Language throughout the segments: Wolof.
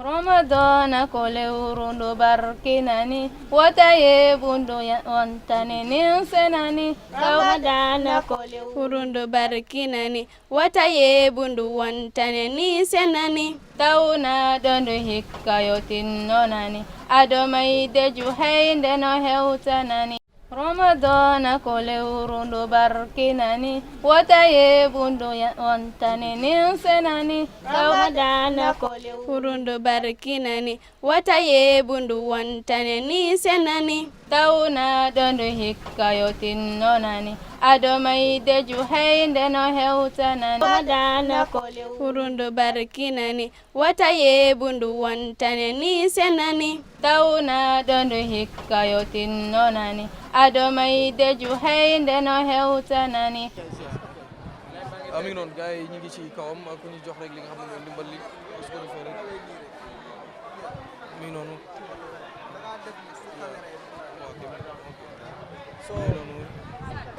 Ramadan kole urundo barkinani wataye bundo wantane ninsenani Ramadan kole urundo barkinani wataye bundu wantane ninsenani tauna dondo hikayotin nonani adomai deju heinde no heutanani Ramadan kole urundo barkinani wataye bundo wantane ninsenani Ramadan kole urundo barkinani wataye bundu wantane ninsenani tauna dondo hikayotin nonani adomai deju heinde no heutanani Ramadan kole urundo barkinani wataye bundu wantane ninsenani tauna dondo hikayotin nonani adomai deju heinde no heutanani mi ngi noonu gars yi ñu ngi ci kawam ku ñu jox rek li nga xam ne mooy ndimbal li su ko defee rek mi ngi noonu so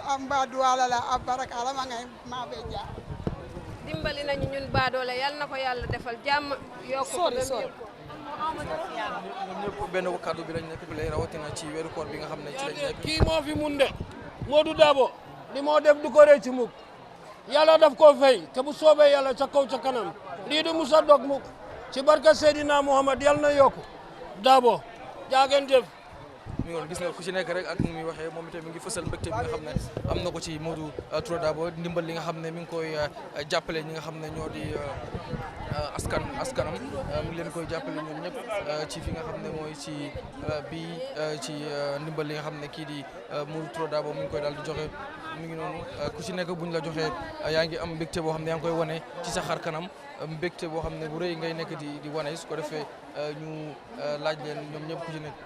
am ba duwala la ab baraka ala ma ngay ma be ja dimbali nañu ñun baadoole yal na ko yàlla defal jàmm yokk ko sori ñoom ñëpp benn kàddu bi lañ nekk bi lay rawatina ci weeru koor bi nga xam ne ci lañ nekk kii moo fi mun de Modou Dabo li moo def du ko rëcc mukk yàlla daf koo fay te bu soobee yàlla ca kaw ca kanam lii du musa dog mukk ci barka Seydina Muhammad yàlla na yokku Dabo jaageen jëf mi ngi woon gis nga ku ci nekk rek ak nu muy waxee moom itam mi ngi fësal mbégte bi nga xam ne am na ko ci Modou Touré Dabo ndimbal li nga xam ne mi ngi koy jàppale ñi nga xam ne ñoo di askanam mu ngi leen koy jàppale ñoom ñëpp ci fi nga xam ne mooy ci ci ndimbal li nga xam ne kii di Modou Touré Dabo mu ngi koy daal di joxe mi ngi noonu ku ci nekk buñ la joxee yaa ngi am mbégte boo xam ne yaa ngi koy wane ci sa xar kanam mbégte boo xam ne bu rëy ngay nekk di wane su ko defee ñu laaj leen ñoom ñëpp ku ci nekk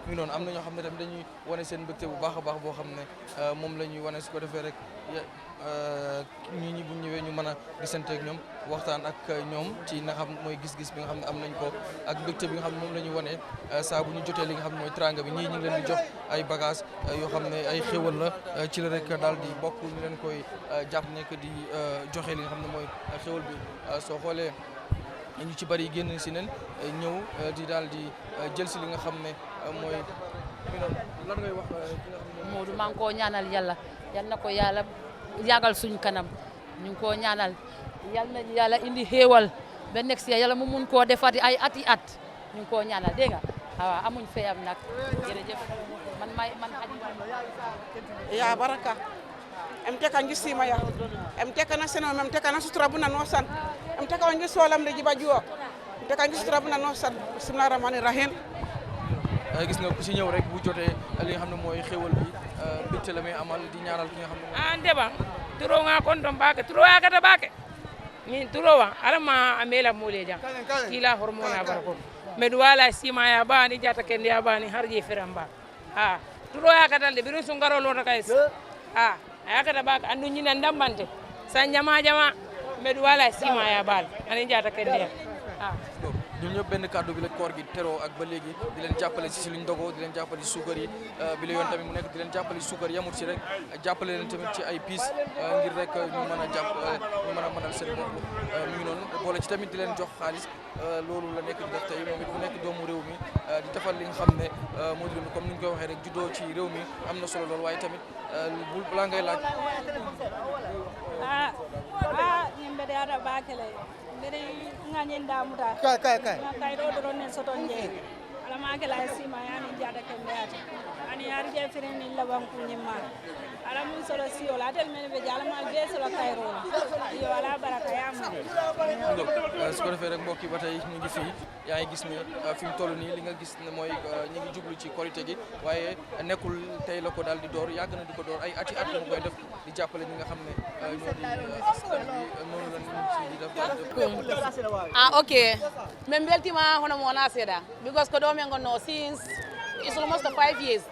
mi ngi noonu am na ñoo xam ne tamit dañuy wane seen mbégte bu baax a baax boo xam ne moom la ñuy wane su ko defee rek ñi bu ñëwee ñu mën a gisante ak ñoom waxtaan ak ñoom ci nga xam mooy gis-gis bi nga xam ne am nañ ko ak mbégte bi nga xam ne moom la ñuy wane saa bu ñu jotee li nga xam ne mooy teranga bi ñii ñu ngi leen di jox ay bagage yoo xam ne ay xéwal la ci la rek daal di bokk ñu leen koy jàpp nekk di joxe li nga xam ne mooy xéwal bi soo xoolee ñu ci bari génn si nen ñëw di daal di jël si li nga xam ne mooy lan ngay wax ki nga xam ne Modou maa ngi koo ñaanal yàlla yal na ko yàlla yàggal suñ kanam ñu ngi koo ñaanal yal na yàlla indi xéewal ba nekk si yàlla mu mun koo defati ay ati at ñu ngi koo ñaanal dégg nga waaw amuñ fayam nag jërëjëf man ya baraka em te kan gisima ya em te kana seno em te kana sutra buna no san em te kan gisolam de jiba juo em te kan sutra buna no san bismillahir rahmanir rahim gis nga ku si ñëw rek bu jotee li nga xam ne mooy xéwal bi mbégte la may amal di ñaanal ki nga xam ne an deɓa turo nga kon ton ɓake turo yakata ɓake min turowa alama a mela mole jam kila hormona bara kon mbeɗa wala simaya bani jata kende ya bani har je feran ba ha turo yakatal de ɓiru sungarolota kay ha a yakata ɓake andu ñinan dambante san jama mbeɗa wala simaya bal ani jata kende ya ha ñun ñëpp benn kàddu bi la koor gi teroo ak ba léegi di leen jàppale si luñ dogoo di leen jàppale si suukar yi bi la yoon tamit mu nekk di leen jàppale si suukar yamut si rek jàppale leen tamit ci ay piis ngir rek ñu mën a jàpp ñu mën a mënal seen bopp mi ngi noonu boole ci tamit di leen jox xaalis loolu la nekk di def tey moom it mu nekk doomu réew mi di defal li nga xam ne moo di comme ni ñu koy waxee rek juddoo ci réew mi am na solo lool waaye tamit balaa ngay laaj yimɓe de aɗa bakele mbeɗe ŋañinda muta kay ɗo ɗoron nen soton je ala makela e sima yani jaada ke mbeyata ani yaari je firini labanku ñimma ala mum solo siyola atel mene ɓe jalamal be solo kayrola yo ala baraka yamude su ko defee rek mbokk yi ba tey ñu ngi fii yaa ngi gis ne fi mu toll nii li nga gis ne mooy ñu ngi jublu ci korité gi waaye nekkul tey la ko daal di door yàgg na di ko door ay ati at mu koy def di jàppale ñi nga xam ne ñoo di askan bi noonu la ñu ci di def ok min beltima hono mo wona seeɗa because ko ɗo men gonno since it's almost 5 years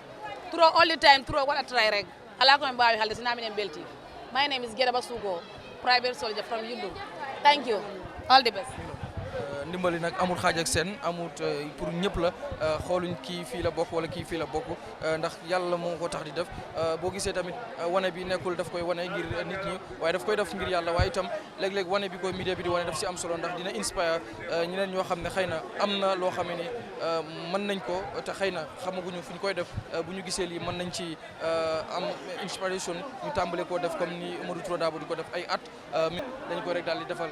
through all the time through waɗa try rek ala ko min mbawi halde sina minen belti. My name is Gedaba Sugo, private soldier from Yundum. Thank you. All the best. ndimbali nag amul xaaj ak seen amut pour ñëpp la xooluñ kii fii la bokk wala kii fii la bokk ndax yàlla moo ko tax di def boo gisee tamit wane bi nekkul daf koy wane ngir nit ñi waaye daf koy def ngir yàlla waaye itam léeg-léeg wane bi ko media bi di wane daf si am solo ndax dina inspire ñeneen ñoo xam ne xëy na am na loo xam ne mën nañ ko te xëy na xamaguñu fu ñu koy def bu ñu gisee lii mën nañ ci am inspiration ñu tàmbale koo def comme ni Modou Touré Darboe di ko def ay at dañ ko rek daal di defal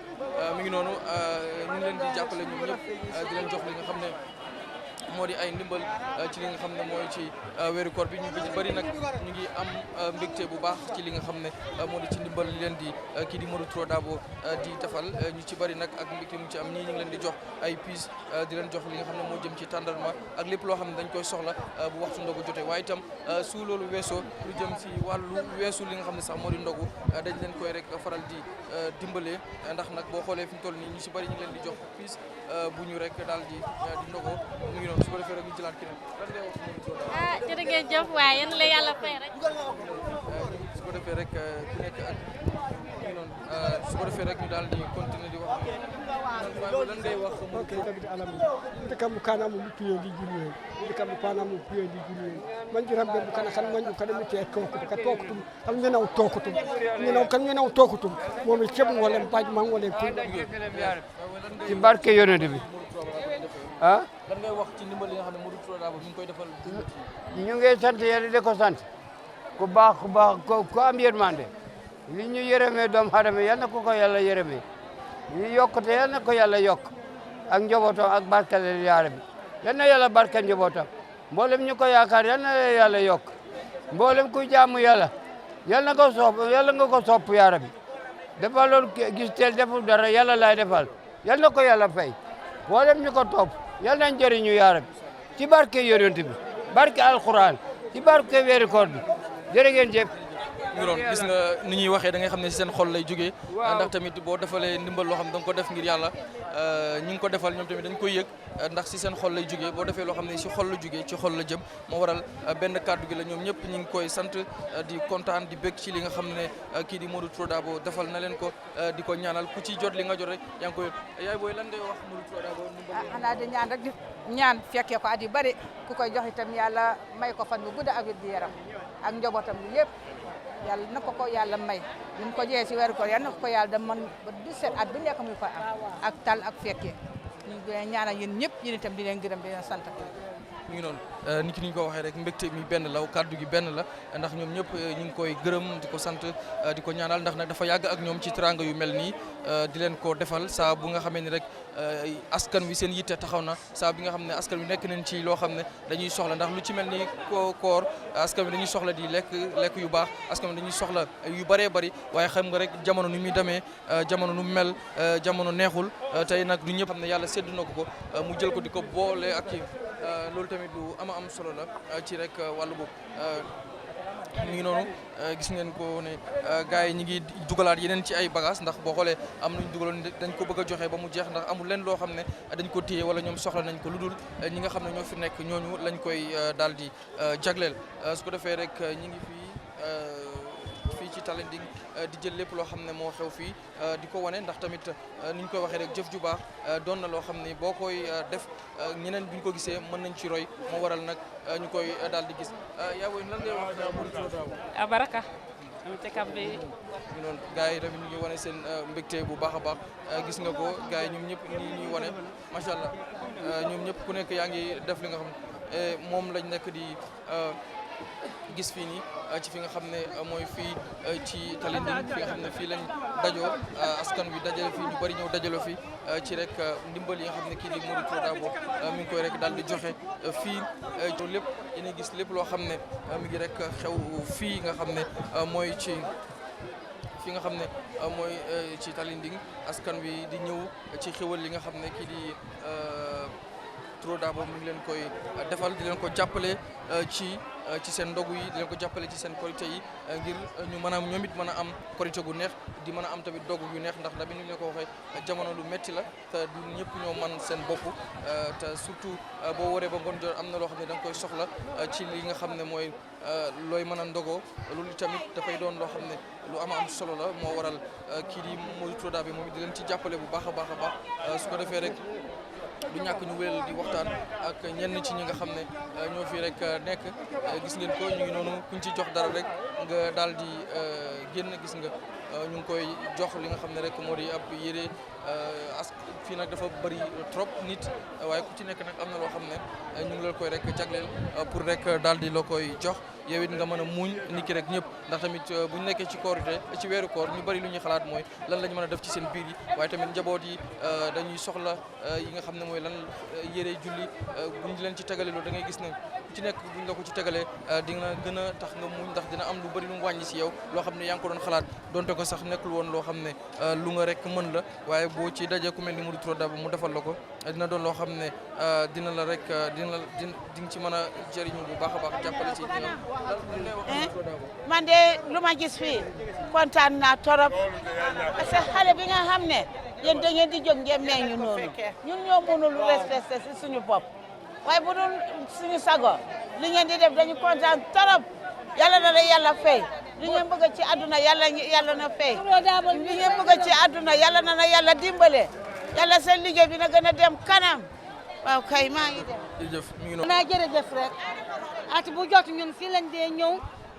mi ngi noonu ñu ngi leen di jàppale ñoom ñëpp di leen jox li nga xam ne moo di ay ndimbal ci li nga xam ne mooy ci weeru koor bi ñu bëri nag ñu ngi am mbégte bu baax ci li nga xam ne moo di ci ndimbal li leen di kii di Modou Touré Darboe di defal ñu ci bëri nag ak mbégte mu ci am ñii ñu ngi leen di jox ay piis di leen jox li nga xam ne moo jëm ci tàndarma ak lépp loo xam ne dañ koy soxla bu waxtu ndogu jotee waaye itam su loolu weesoo lu jëm ci wàllu weesu li nga xam ne sax moo di ndogu dañ leen koy rek faral di dimbalee ndax nag boo xoolee fi mu toll nii ñu si bëri ñu ngi leen di jox piis bu ñu rek daal di ndogoo mu ngi noonu su ko defee rek ñu jëlaat keneen lan ngay wax jërë ngeen jëf waaye yéen la yàlla fay rek su ko defee rek ku nekk ak ñu noonu su ko defee rek ñu daal di continuer di wax lan ngay wax ok tamit alam ndekam kana mu piyo di julwe ndekam kana mu piyo di julwe man jiram be kana kan man kana mi te ko ka tokutum am ñenaw tokutum ñenaw kan ñenaw tokutum momi ceeb wala baaj man wala ci barke yonent bi ah lan ngay wax ci ndimbal li nga xam ne Modou Touré Darboe mi ngi koy defal ñu ngi sant yàlla di ko sant ku baax ku am yërmande li ñu yërëmee doomu aadama yal na ko yàlla yërëmee li yokkute yal na ko yàlla yokk ak njabootam ak barkeel yaara bi yal na yàlla barkeel njabootam mboolem ñu ko yaakaar yal na yàlla yokk mboolem kuy jaamu yàlla yal na ko sopp yàlla nga ko sopp yaara bi defal loolu gis teel deful dara yàlla laay defal yal na ko yàlla fay mboolem ñu ko topp yal nañ jëriñu yaara bi ci barke yonent bi barke alquran ci barke weeru koor bi jërë ngeen jëf ngi doon gis nga ni ñuy waxee da ngay xam ne si seen xol lay jógee ndax tamit boo defalee ndimbal loo xam ne da nga ko def ngir yàlla ñi ngi ko defal ñoom tamit dañ koy yëg ndax si seen xol lay jógee boo defee loo xam ne si xol la jógee ci xol la jëm moo waral benn kàddu gi la ñoom ñëpp ñi ngi koy sant di kontaan di bég ci li nga xam ne kii di Modou Touré Darboe defal na leen ko di ko ñaanal ku ci jot li nga jot rek yaa ngi koy yaay booy lan ngay wax Modou Touré Darboe xanaa di ñaan rek di ñaan fekkee ko at yu bari ku koy jox itam yàlla may ko fan bu gudd ak wér gu yaram ak njabootam bi yëpp yàlla na ko yàlla may bi mu ko jiyee si weeru koor yàlla na ko yàlla da mën ba 17 at bu nekk muy ko am ak tal ak fekkee ñu ngi ñaanal yéen ñëpp yéen itam di leen gërëm di leen sant mi ngi noonu nit ki ni ñu ko waxee rek mbégte mi benn la kàddu gi benn la ndax ñoom ñëpp ñu ngi koy gërëm di ko sant di ko ñaanal ndax nag dafa yàgg ak ñoom ci teranga yu mel nii di leen ko defal saa bu nga xamee ni rek askan wi seen yitte taxaw na saa bi nga xam ne askan wi nekk nañ ci loo xam ne dañuy soxla ndax lu ci mel ni koor askan wi dañuy soxla di lekk yu baax askan wi dañuy soxla yu bëree bëri waaye xam nga rek jamono nu muy demee jamono nu mel jamono neexul tey nag du ñëpp xam ne yàlla sédd na ko mu jël ko di ko boole ak kii loolu tamit lu am solo la ci rek wàllu boobu mi ngi noonu gis ngeen ko ne gars yi ñi ngi dugalaat yeneen ci ay bagages ndax boo xoolee am nañ dugaloon dañ ko bëgg a joxe ba mu jeex ndax amul leen loo xam ne dañ ko téye wala ñoom soxla nañ ko lu dul ñi nga xam ne ñoo fi nekk ñooñu lañ koy daal di jagleel su ko defee rek ñi ngi fii ci Talending di jël lépp loo xam ne moo xew fii di ko wane ndax tamit ni ñu koy waxee rek jëf ju baax doon na loo xam ne boo koy def ñeneen bu ñu ko gisee mën nañ ci roy moo waral nag ñu koy daal di gis yaa booy lan ngay wax Modou Touré Darboe abaraka am te kambe ñu noonu gars yi tamit ñu ngi wane seen mbégte bu baax a baax gis nga ko gars yi ñoom ñëpp ñi ñuy wane macha allah ñoom ñëpp ku nekk yaa ngi def li nga xam ne moom lañ nekk di gis fii nii ci fi nga xam ne mooy fii ci Talending fi nga xam ne fii lañ dajoo askan wi dajale fii ñu bëri ñëw dajaloo fi ci rek ndimbal yi nga xam ne kii di Modou Touré Darboe mi ngi koy rek daal di joxe fii loolu lépp yéen gis lépp loo xam ne mi ngi rek xew fii nga xam ne mooy ci fi nga xam ne mooy ci Talending askan wi di ñëw ci xéwal li nga xam ne kii di Touré Darboe mi ngi leen koy defal di leen ko jàppale ci ci seen ndogu yi di leen ko jàppale ci seen korité yi ngir ñu mën a ñoom it mën a am korité gu neex di mën a am tamit dogu yu neex ndax da bi ni ñu ko waxee jamono lu metti la te du ñëpp ñoo man seen bopp te surtout boo waree ba ngoon jot am na loo xam ne da nga koy soxla ci li nga xam ne mooy looy mën a ndogoo loolu tamit dafay doon loo xam ne lu am solo la moo waral kii di Modou Touré Darboe moom di leen ci jàppale bu baax a baax su ko defee rek du ñàkk ñu wéyal di waxtaan ak ñenn ci ñi nga xam ne ñoo fi rek nekk gis ngeen ko ñu ngi noonu kuñ ci jox dara rek nga daal di génn gis nga ñu ngi koy jox li nga xam ne rek moo di ab yére fii nag dafa bëri trop nit waaye ku ci nekk nag am na loo xam ne ñu ngi la koy rek jagleel pour rek daal di la koy jox yow it nga mën a muñ nit ki rek ñëpp ndax tamit bu ñu nekkee ci koorite ci weeru koor ñu bëri lu ñuy xalaat mooy lan lañ mën a def ci seen biir yi waaye tamit njaboot yi dañuy soxla yi nga xam ne mooy lan yére julli buñ leen ci tegalee loolu da ngay gis ne ku ci nekk buñ la ko ci tegalee dina gën a tax nga muñ ndax dina am lu bëri lu mu wàññi si yow loo xam ne yaa ngi ko doon xalaat donte ko sax nekkul woon loo xam ne lu nga rek mën la waaye boo ci dajee ku mel ni Modou Touré Darboe mu defal la ko dina doon loo xam ne dina la rek di nga ci mën a jëriñu bu baax a baax jàppale ci man de lu ma gis fii kontaan naa torop parce que xale bi nga xam ne yéen da ngeen di jóg ngeen meñ ñu noonu ñun ñoo mënul respecté si suñu bopp waaye bu dul suñu sago li ngeen di def dañu kontaan torop yàlla na la yàlla fay li ngeen bëgg ci àdduna yàlla na fay li ngeen bëgg ci àdduna yàlla na yàlla dimbale yàlla seen liggéey bi na gën a dem kanam waaw kay maa ngi dem. jërëjëf mi ngi noonu. naa jërëjëf rek at bu jot ñun fii lañ dee ñëw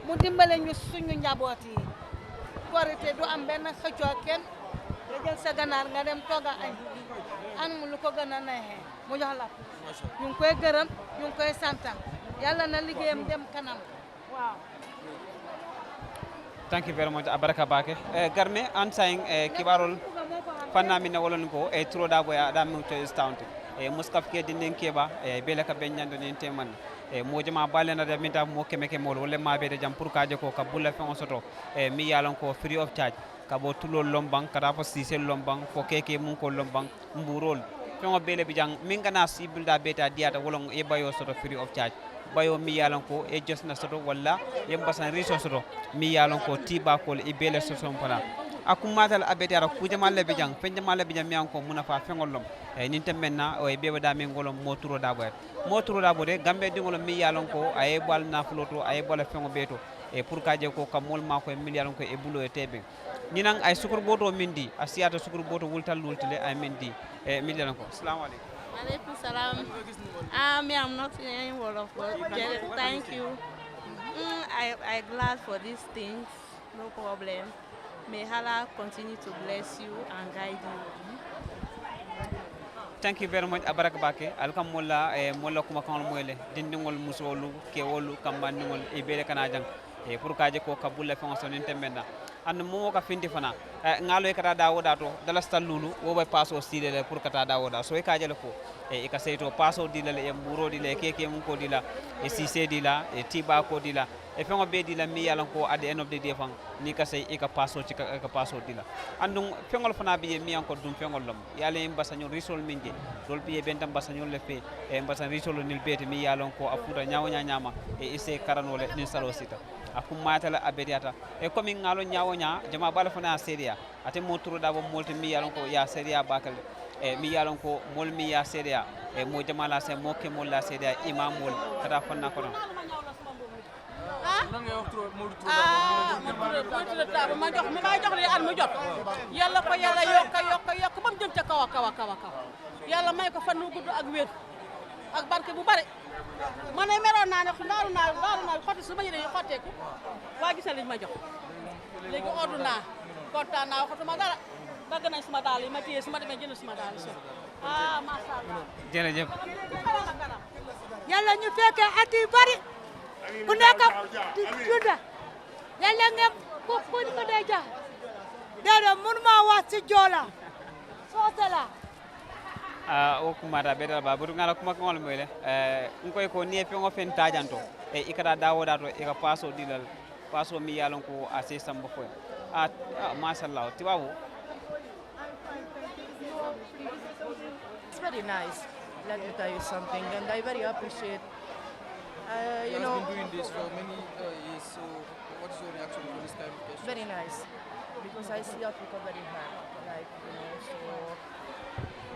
mu dimbale ñu suñu njaboot yi korité du am benn xëccoo kenn nga jël sa ganaar nga dem tooga añ an mu lu ko gën a neexee mu jox la ñu ngi koy gërëm ñu ngi koy santam yàlla na liggéeyam dem kanam waaw. Thank you very much abaraka bake garme an saying kibarol fanna min wolon ko e Touré Darboe da mi to istawnte muskaf ke dinen keba bele ka ben nyando nen teman mo jama balena da minta mo kemeke mol wala ma be de jam pour kaje ko ka bulla fen soto mi yalon ko free of charge ka bo tulol lombang kada fo sisel lombang fo keke mun ko lombang mburol fen bele bi jang min gana sibil da beta diata wolon e bayo soto free of charge bayo mi yalon ko e josna soto walla e mbasan riso soto mi yalon ko tiba ko e bele soto pala akumatal abetara kujamalle be jang penjamalle be jam mi anko munafa fengolom e ninte menna o e bewada men golom Modou Touré Darboe de gambe dingolom mi yalon ko ay bal na floto ay bal fengo beto e pour kaje ko kamol mako e million ko e bulo e tebe ninan ay sukur boto mindi asiyata sukur boto wultal lultile ay mindi e million ko assalamu alaikum. Alaikum salam. Me, I'm not in any word of God. Thank you. I'm glad for these things. No problem. May Allah continue to bless you and guide you. Thank you very much abaraka bake alkam molla e molla kuma kan moyle dindingol musolu ke wolu kambandingol e bele kana jang e pour kaje ko kabulla fon sonin tembenna and mo ka findi fana ngalo e kata dawoda to dalastal lulu wo bay passo sidele pour kata dawoda so e kaje le ko e ka seyto passo dilale e mburo dile keke mun ko dila e sise dila e tiba ko dila e fengo be dila mi yalan ko at the end of the day fan ni ka sey e ka passo ci ka passo dila andum fengol fana bi mi anko dum fengol lom yale mbasaño risol minje dol bi e bentam basaño le fe e mbasan risol nil bete mi yalan ko afuta nyaawonya nyama e ise karanole ni salo sita akum matala abediata e komi ngalo nyaawonya jama bala fana seria ate Modou Touré Darboe molti mi yalan ko ya seria bakal e mi yalan ko mol mi ya seria e mo jama la se mo ke mol la seria imamul kata fonna ko non Modou Touré Darboe ma jox li at mu jot yàlla ko yàlla yokk ba mu jëm ca kaw a kaw yàlla may ko fan wu gudd ak wér ak barke bu bare ma ne meroon naa ne naaru naa xotti su ma yére yi xotteeku waa gisal liñ ma jox léegi oddu naa kontaan naa waxatuma dara bëgg nañ suma daal yi ma téye su ma demee jënd suma daal yi so macha Allah jërëjëf yàlla ñu fekkee at yu bari ku nekk di junda yàlla ngeen ko dee jax déedéet mënuma wax ci joola soose la o kumata bedal ba butu ngala kuma ngol moyle ngoy ko ni fe ngo fen tajanto e ikata dawoda to e ka paso dilal paso mi yalon ko ase sambo ko mashallah tiwawu. It's very nice. Let me tell you something, and I very appreciate You know, been doing this for many years. So, what's your reaction to this kind of gesture? Very nice, because I see Africa very hard, like so.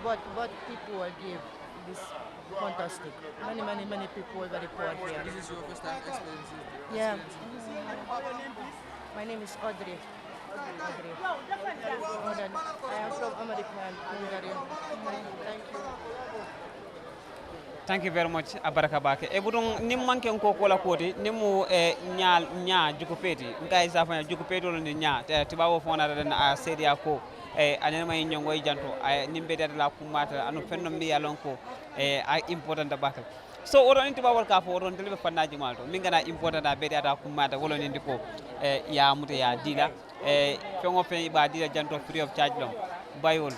What people give this fantastic. Many people very poor here. This is your first time experience? Yeah. My name is Audrey. Audrey. I am from America and Hungary. Thank you. Thank you very much abaraka bake e budon nim manke ko kola koti nimu nya juko peti ngai safa juko peti lo nya tibawo fona da na sedia ko anene may nyongo janto nimbe da la kumata anu fenno mi yalon ko a important da bakal so oron inti bawol ka fo oron telebe fannaji malto min gana important da be da kumata wolo ni ndiko ya mute ya dila fengo fe ba dila janto free of charge long bayol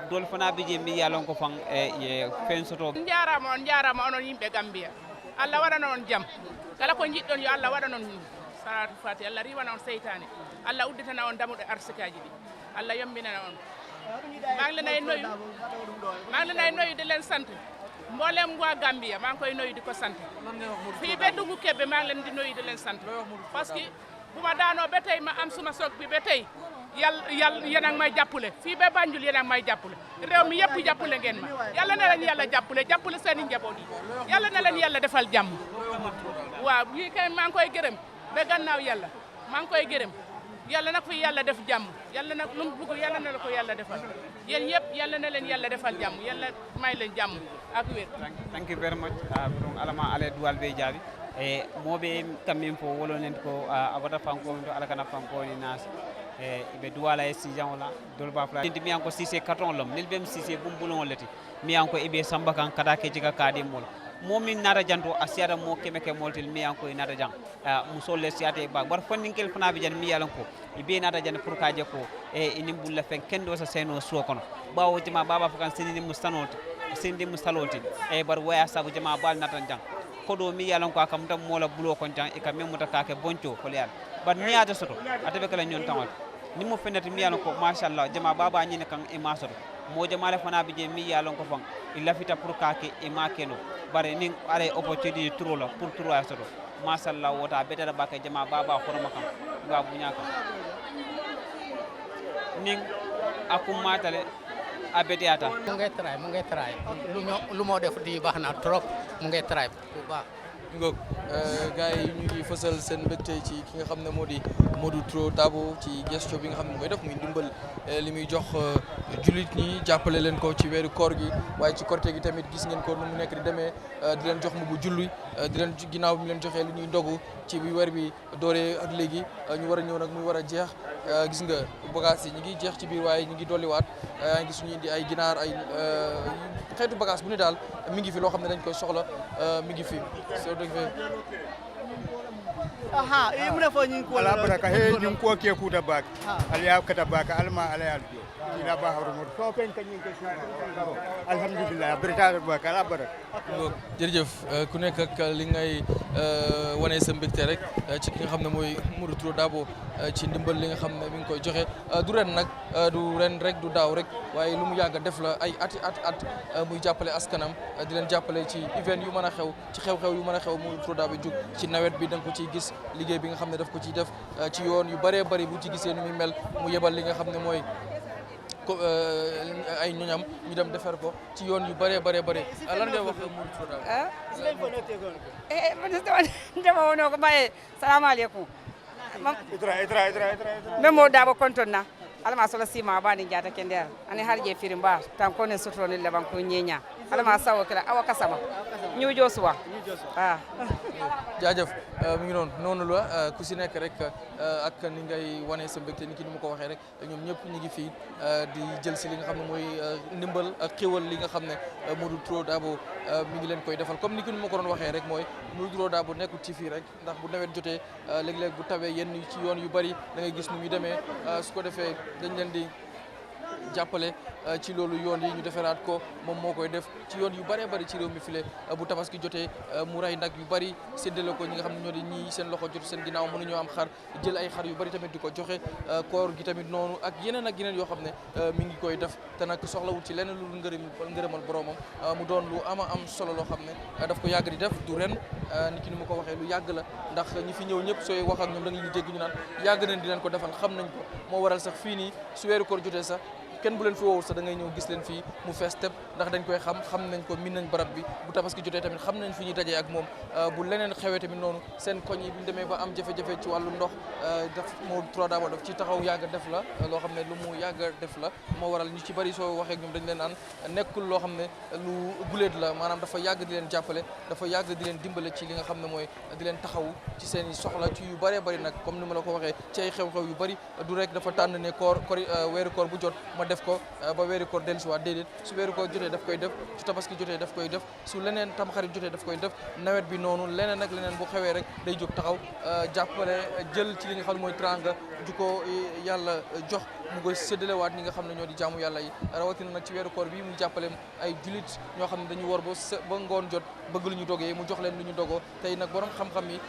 dol fana bije mi yalon ko fang ye fen soto njarama onon yimɓe Gambia Allah waɗa on jam kala ko jiɗɗon yo Allah waɗa non salatu fati Allah riwana on seytane Allah udditana on damuɗo arsikaji ɗi Allah yombinana on maa ngi leen noyu di leen sant mboolem waa Gambia maa ngi koy noyu di ko sant fii ba Dungu Kebe maa ngi leen di noyu di leen sant parce que bu ma daanoo ba tey ma am suma soog bi ba tey yàlla yéen a ngi may jàppale fii ba Banjul yéen a ngi may jàppale réew mi yëpp jàppale ngeen ma yàlla na leen yàlla jàppale seen i njaboot yi yàlla na leen yàlla defal jàmm waaw lii kay maa ngi koy gërëm ba gannaaw yàlla maa ngi koy gërëm yàlla nag fi yàlla def jàmm yàlla nag lu mu bëgg yàlla na la ko yàlla defal yéen yëpp yàlla na leen yàlla defal jàmm yàlla may leen jàmm ak wér. Thank you very much. Alama ale duwal be jaabi e mobe kammin fo wolonen ko abata fanko to ala kana fanko ni nas be duwala e sijan wala dolba fla ndi mi anko sise carton lom nil bem sise bumbulon lati mi anko ibe samba kan kada ke jiga kadi mol momin nara janto asiada mo kemeke moltil mi anko nara jang musol le siate ba bar fonninkel fana be jan mi yalan ko ibe nara jan pour kaje ko e inim bulla fen kendo sa seno suo kono bawo jima baba fakan sinini mustanoti sindi mustaloti e bar waya sabu jama bal natan jang kodo mi yalan ko akam tam mola bulo kon tan e kam memuta kake boncho ko leal bar niata soto atabe kala nyon tawal ni mo fenati mi yalan ko machallah jama baba nyine kan e masoto mo jama le fana be je mi yalan ko fam illa fita pour kake e makeno bare ning are opportunity turo la pour turo ya soto machallah wota betata bake jama baba horoma kan wa bunyaka ning akum matale abetiata mu ngi try lu mo def di baax na trop mu ngi try bu baax ngok gars yi ñu ngi fësal seen mbégte ci ki nga xam ne moo di Modou Tro Dabo ci gesto bi nga xam ne mooy def muy ndimbal li muy jox julit ñi jàppale leen ko ci weeru koor gi waaye ci korte gi tamit gis ngeen ko nu mu nekk di demee di leen jox mbubu julli di leen ginnaaw bi mu leen joxee li ñuy ndogu ci bi weer bi dooree ak léegi ñu war a ñëw nag muy war a jeex gis nga bagage yi ñu ngi jeex ci biir waaye ñu ngi dolliwaat yaa ngi gis ñu indi ay ginaar ay xeetu bagage bu ne daal mi ngi fi loo xam ne dañ koy soxla mi ngi fi soo defee aha imre fo nyin ko ala baraka he nyin ko ke ku da bak aliya kata bak alma alayal ila ba haru mo so pen kan nyin ke alhamdulillah baraka bak ala baraka jërëjëf ku nekk ak li ngay wane sa mbégte rek ci ki nga xam ne mooy Modou Tro Dabo ci ndimbal li nga xam ne mi ngi koy joxe du ren nag du ren rek du daaw rek waaye lu mu yàgg a def la ay at muy jàppale askanam di leen jàppale ci event yu mën a xew ci xew-xew yu mën a xew Modou Tro Dabo jóg ci nawet bi da nga ko ciy gis liggéey bi nga xam ne daf ko ciy def ci yoon yu bëree bëri bu ci gisee nu muy mel mu yebal li nga xam ne mooy ay ñoñam ñu dem defar ko ci yoon yu bëree bëri lan ngay wax Modou Tro Dabo ndema wono ko baye salamu alaikum memo Dabo kontonna alama sola sima bani jata kender ani harje firimba tan ko ne sutro ne leban ko nyenya alama sawo kala awa kasama ñu josuwa jaajëf mi ngi noonu la ku si nekk rek ak ni ngay wane sa mbégte ni ki ni ma ko waxee rek ñoom ñëpp ñu ngi fii di jël si li nga xam ne mooy ndimbal ak xéwal li nga xam ne Modou Tro Dabo mi ngi leen koy defal comme ni ki ni ma ko doon waxee rek mooy Modou Tro Dabo nekkul ci fii rek ndax bu nawet jotee léeg-léeg bu tawee yenn ci yoon yu bari da ngay gis nu muy demee su ko defee dañ leen di jàppale ci loolu yoon yi ñu defaraat ko moom moo koy def ci yoon yu bëree bëri ci réew mi file bu tabaski jotee mu ray nag yu bëri séddale ko ñi nga xam ne ñoo di ñii seen loxo jot seen ginnaaw mënuñoo am xar jël ay xar yu bëri tamit di ko joxe koor gi tamit noonu ak yeneen yoo xam ne mi ngi koy def te nag soxlawul ci leneen lu ngërëmal boromam mu doon lu am solo loo xam ne daf ko yàgg di def du ren ni ki ni ma ko waxee lu yàgg la ndax ñi fi ñëw ñëpp sooy wax ak ñoom da nga dégg ñu naan yàgg nañ di leen ko defal xam nañ ko moo waral sax fii nii su weeru koor jotee sax kenn bu leen fi woowul sax da ngay ñëw gis leen fii mu fees tëb ndax dañ koy xam nañ ko min nañ barab bi bu tabaski jotee tamit xam nañ fi ñuy dajee ak moom bu leneen xewee tamit noonu seen koñ yi bu ñu demee ba am jafe-jafe ci wàllu ndox daf moo Trois Dabo daf ci taxaw yàgg def la loo xam ne lu mu yàgg def la moo waral ñu ci bari soo waxee ak ñoom dañ leen naan nekkul loo xam ne lu guléet la maanaam dafa yàgg di leen jàppale dafa yàgg di leen dimbale ci li nga xam ne mooy di leen taxawu ci seen i soxla ci yu bëree bëri nag comme ni ma la ko waxee ci ay xew-xew yu bëri du rek dafa tànn ne weeru koor bu jot ma def ko ba weeru koor dellusiwaat déedéet su weeru koor jotee daf koy def su tabaski jotee daf koy def su leneen tamxarit jotee daf koy def nawet bi noonu leneen ak leneen bu xewee rek day jóg taxaw jàppale jël ci li nga xam ne mooy tranga ju ko yàlla jox mu koy séddalewaat ñi nga xam ne ñoo di jaamu yàlla yi rawatina nag ci weeru koor bi mu jàppale ay julit ñoo xam ne dañu war ba ngoon jot bëgg lu ñu dogee mu jox leen lu ñu dogoo tey nag borom xam-xam yi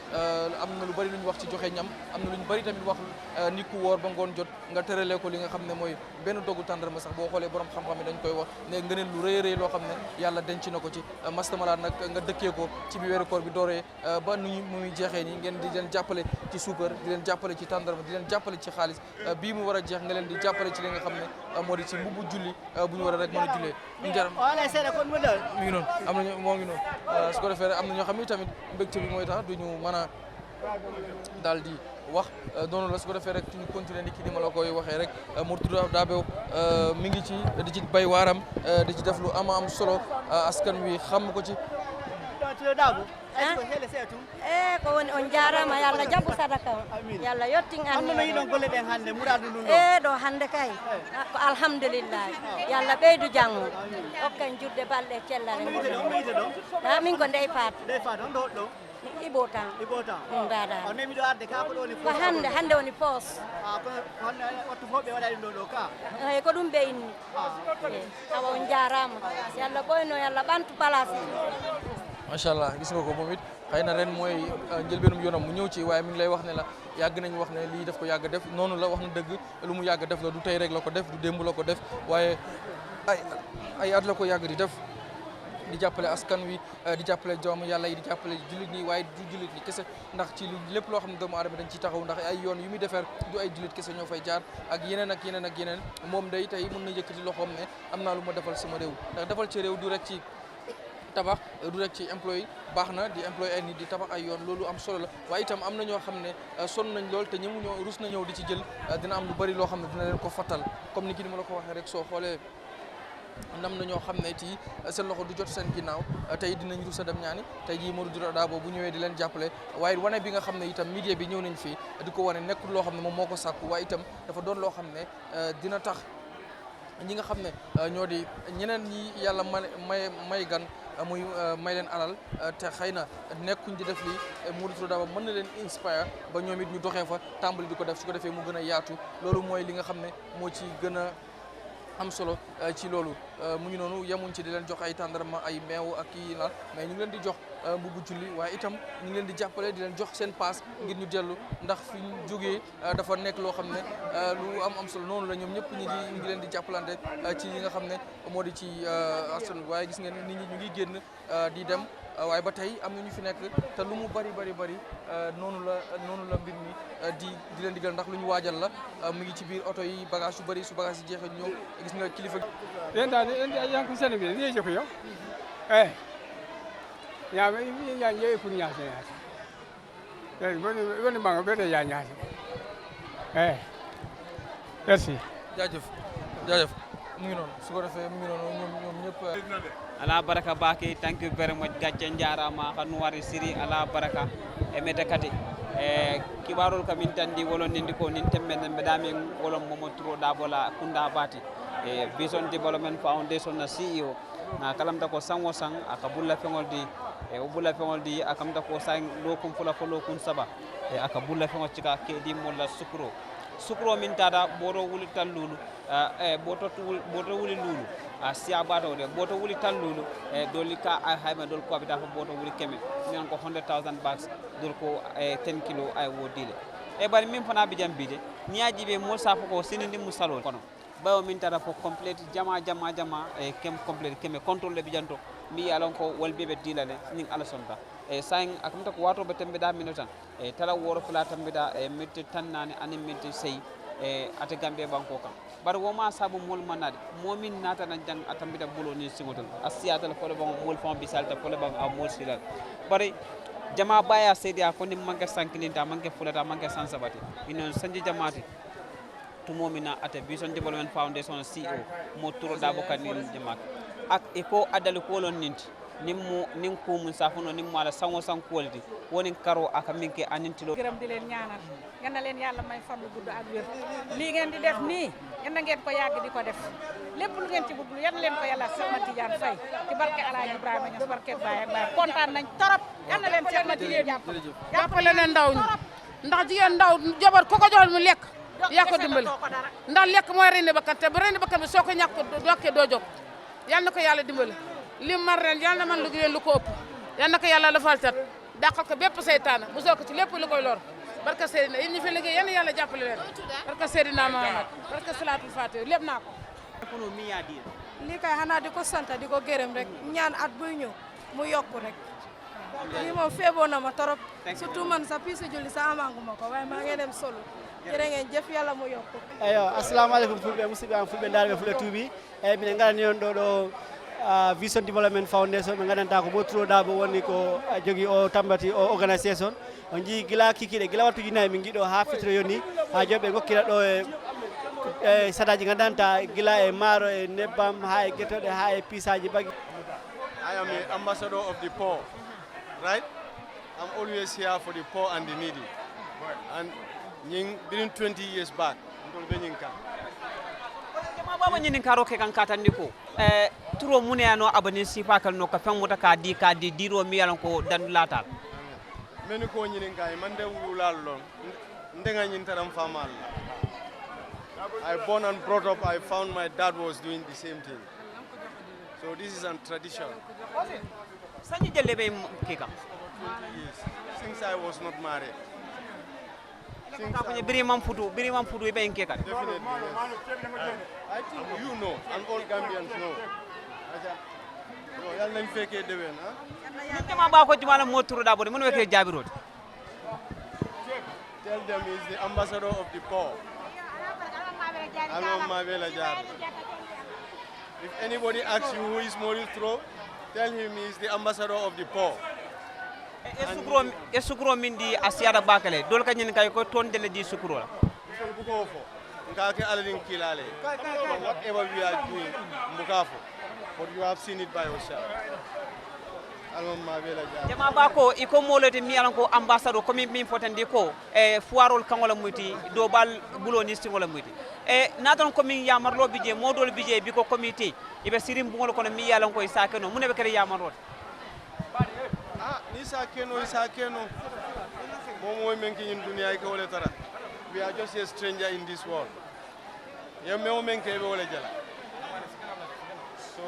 am na lu bari lu ñu wax ci joxe ñam am na lu ñu bari tamit wax nit ku woor ba ngoon jot nga tëralee ko li nga xam ne mooy benn dogu tàndarma sax boo xoolee borom xam-xam yi dañ koy wax ne ngëneel lu rëy rëy loo xam ne yàlla denc na ko ci mastamalaat nag nga dëkkee ko ci bi weeru koor bi dooree ba nu muy jeexee nii ngeen di leen jàppale ci suukar di leen jàppale ci tàndarma di leen jàppale ci xaalis bii mu war a jeex nga leen di jàppale ci li nga xam ne moo di ci mbubbu julli bu ñu war a rek mën a jullee ñu jaram mi ngi noonu am nañu moo ngi noonu su ko defee rek am na ñoo xam ne tamit mbégte bi mooy tax duñu mën a daal di wax noonu la su ko defee rek ñu continuer ni ki ni ma la koy waxee rek Trois Dabo mi ngi ci di ci bay waaram di ci def lu am solo askan wi xam ko ci ko woni on jarama yalla jabbu sadaka on yalla yottin an anno yiɗon golle ɗen hannde muradu ɗum ɗo hannde kay ko alhamdulillah yalla ɓeydu janggo hokkan judde balɗe cellare ha min ko ndey faat on ɗo ɗo Ibo tan mbaɗa on nemiɗo arde ka ko ɗo woni ko hande woni poos kono wattu fof ɓe waɗa ɗum ɗo ka eyi ko ɗum ɓe inni awa on jarama yalla ɓoyno yalla ɓantu place macha allah gis nga ko moom it xëy na ren mooy njëlbeenum yoonam mu ñëw ci waaye mi ngi lay wax ne la yàgg nañ wax ne lii daf ko yàgg def noonu la wax na dëgg lu mu yàgg def la du tey rek la ko def du démb la ko def waaye ay at la ko yàgg di def di jàppale askan wi di jàppale jaamu yàlla yi di jàppale jullit ñi waaye du jullit ñi kese ndax ci lépp loo xam ne doomu aadama dañ ciy taxaw ndax ay yoon yu muy defar du ay jullit kese ñoo fay jaar ak yeneen ak yeneen ak yeneen moom day tey mën na yëkkati loxoom ne am naa lu ma defal sama réew ndax defal ci réew du rek ci tabax du rek ci employé baax na di employé ay nit di tabax ay yoon loolu am solo la waaye itam am na ñoo xam ne sonn nañ lool te ñëmu ñoo rus na ñëw di ci jël dina am lu bari loo xam ne dina leen ko fattal comme ni ki ni ma la ko waxee rek soo xoolee ndam na ñoo xam ne ci seen loxo du jot seen ginnaaw tey dinañ rus a dem ñaani tey jii Trois Dabo bu ñëwee di leen jàppale waaye wane bi nga xam ne itam media bi ñëw nañ fii di ko wane nekkul loo xam ne moom moo ko sàkku waaye itam dafa doon loo xam ne dina tax ñi nga xam ne ñoo di ñeneen ñi yàlla may gan muy may leen alal te xëy na nekkuñ di def lii Trois Dabo mën na leen inspire ba ñoom it ñu doxee fa tàmbali di ko def su ko defee mu gën a yaatu loolu mooy li nga xam ne moo ci gën a am solo ci loolu mu ngi noonu yemuñ ci di leen jox ay tàndarma ay meew ak kii laal mais ñu ngi leen di jox mbubu julli waaye itam ñu ngi leen di jàppale di leen jox seen paas ngir ñu dellu ndax fi ñu jógee dafa nekk loo xam ne lu am solo noonu la ñoom ñëpp ñu ngi leen di jàppalante ci li nga xam ne moo di ci askan waaye gis ngeen nit ñi ñu ngi génn di dem waaye ba tey am na ñu fi nekk te lu mu bari noonu la mbir mi di leen digal ndax lu ñu waajal la mu ngi ci biir oto yi bagage yu bari su bagage yi jeexee ñëw gis nga kilifa yanko Sénégal ni je ko yo ya ye pour ñaase woni bango be ya ñaase merci jaajëf mu ngi noonu su ko defee mu ngi noonu ñoom ñëpp ala baraka bake thank you very much gacce jarama xanu wari siri ala baraka e mede kadi kibarol kamin tandi wolondindi ko nin temmen mbeɗamin wolon Trois Dabo la kunda bati e Vision Development Foundation na CEO na kalamta ko sango sang aka bulla fengol di o bulla fengol di akamta ko sang lokun fula ko lokun saba e aka bulla fengol cika kedi molla sukro min tada boto wuli tallulu boto wuli lulu siya bato de boto wuli tallulu doli ka hayma dol ko abita boto wuli keme non ko 100,000 bucks dol ko 10 kilo ay wodile e bari min fana bi jambide niaji be mo safa ko sinindi musalo kono bayo min tara fo complete jama e kem complete keme contrôle bi janto mi yalon ko walbe be dilale ning ala sonta e sang akamta ko wato be tembe da minutan e tala woro fula tembe da e mitti tannani ani mitti sey e ate gambe banko kam bar woma sabu mol manade momin nata nan jang atambida bulo ni singotol asiyatal fole bon mol fon bisalta fole bon a mol silal bari jama baya sedi a fonni manke sankilinta manke fulata manke sansabati ino sanji jamaati tumomina ate Vision Development Foundation CEO mo turo dabo kanil jamaat ak iko adal ko lon ninti nim ko mun safuno nim mala sango san quality woni karo aka minke anintilo gërëm di leen ñaanal yal na leen yàlla may fan bu gudd ak wér lii ngeen di def nii yal na ngeen ko yàgg di ko def lépp lu ngeen ci bëgg yal na leen ko yàlla Cheikh Ahmed Tidiane Faye ci barke Alaaji Ibrahima Niass barke Baye ak Baye kontaan nañ torop yal na leen Cheikh Ahmed Tidiane jàppale leen ndaw ñi ndax jigéen ndaw jabar ko ko joxal mu lekk yaa ko dimbali ndax lekk mooy rendi bakkan te bu rendi bakkan bi soo ko ñàkk dokkee doo jóg yal na ko yàlla dimbali li man ren yal na man liggéey lu ko ëpp yal na ko yàlla la fal tat dàqal ko bépp seytaane bu soo ko ci lépp lu koy lor barka Seydina yéen ñi fi liggéey yal na yàlla jàppale leen barka Seydina Muhammad barka salaatul faatiha lépp naa ko lii kay xanaa di ko sant di ko gërëm rek ñaan at buy ñëw mu yokku rek lii moom feeboo na ma torop surtout man sa piisi julli sa amanguma ko waaye maa ngi dem solo jërë ngeen jëf yàlla mu yokku eyo assalamu aleykum fulɓe musidɓe am fulɓe daarɓe fulɓe tuubi eyyi minen garani on ɗo Vision Development Foundation ɓe gandanta ko Motoro Dabo woni ko jogui o tambati o organisation on jii gila kikiɗe gila wattuji nayyi min guiɗo ha fitro yoni ha joɓe ɓe gokkira ɗo e sadaji gandanta gila e maaro e nebbam ha e guetoɗe ha e pisaji bagui I am the ambassador of the poor, right? I'm always here for the poor and the needy. And within 20 years back, baba ñinin karo ke kan katandi ko turo muneyano abani sifakal no ka fenwota ka di diro mi yalan ko dan latal meni ko ñinin kay man de wulal lon ndenga ñin taram famal I born and brought up, I found my dad was doing the same thing. So this is a tradition. Sanyi jelle be kika. Yes, since I was not married. Biri man fudu be en kika. Definitely, yes. I think you know, and all Gambians know. Yal nañ fekkee déwén ah. Jama ba ko jumala Motoro Dabo de mun weke jabirot. Tell them he's the ambassador of the poor. If anybody asks you who is Motoro, tell him he is the ambassador of the poor. Sukuro min di asiara bakale dol ka nyin kay ko ton dele di sukuro la. Buko fo. Ngake aladin kilale. Whatever we are doing, mbukafo. But you have seen it by yourself. Jama ba ko iko molete mi yalan ko ambassadeur ko min fotandi ko fuarol kangola muti do bal bulo ni singola muti naton ko min yamarlo bije modol bije bi ko comité ibe sirim bungol ko mi yalan ko isakeno mune be kere yamarlo ni sakeno momo men ki in dunya ko wala tara we are just a stranger in this world yemme o men ke be wala jala so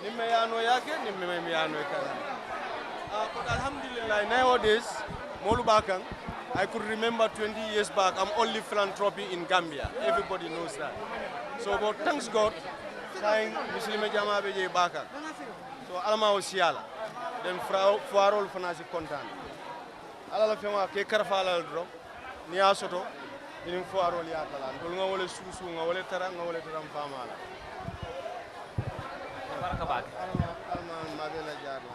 nimme yano yake nimme me yano kana but alhamdulillah nowadays Molubakan I could remember 20 years back I'm only philanthropy in Gambia, everybody knows that, so but thanks God saying muslime jama be je baka so alama o siala den fuarol fanasi kontan ala la fema ke karfala dro ni asoto ni fuarol ya tala ndol nga wala susu nga wala tara nga wala taram famala baraka bak alma madela jarna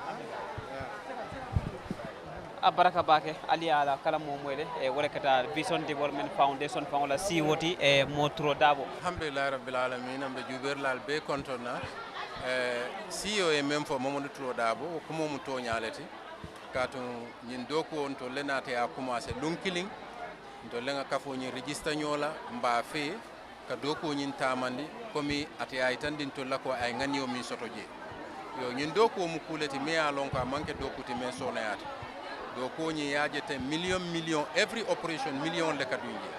baraka bake ali ala kala mo moyle e wala kata Vision Development Foundation fangola siwoti e Motoro Dabo alhamdulillah rabbil alamin ambe juber lal be kontona CEO e même fo Motoro Dabo ko mom to nyaleti kato nyin doko on to lenate a commencer lunkiling to lenga kafo nyi register nyola mba fe ka doko nyin tamandi komi ati ay tandin to lako ay ngani o min soto je yo nyin doko mu kuleti me alon ko manke dokuti men sonayata do ko ñi yaajete million every operation million le kadunje